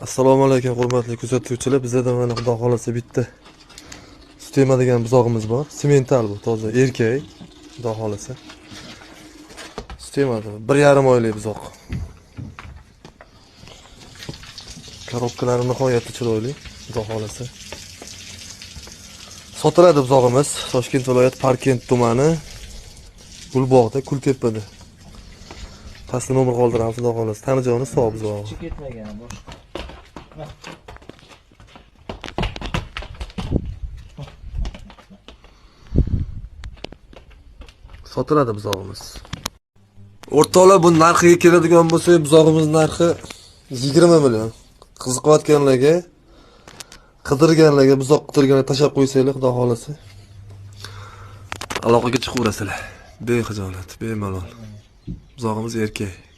Assalomu alaykum hurmatli kuzatuvchilar. Bizda mana xudo xolasa bitta sut emadigan buzog'imiz bor. Simental bu, toza erkak. Xudo xolasa. Sut emadi. 1,5 oylik buzoq. Korobkalari nihoyatda chiroyli, xudo xolasa. Sotiladi buzog'imiz. Toshkent viloyati Parkent tumani Gulbog'da, Kultepada. Pastda nomer qoldiramiz, xudo xolasa. Tanijoni sog' buzog'i. Kuchi ketmagan boshqa. Sotiladi buzog'imiz. O'rtoqlar, bu narxiga keladigan bo'lsak, buzog'imiz narxi 20 million. Qiziqayotganlarga, qidirganlarga, buzoq qidirganlarga tashlab qo'ysanglar, xudo xolasa. Aloqaga chiqaverasizlar. Bexijolat, bemalol. Buzog'imiz erkak.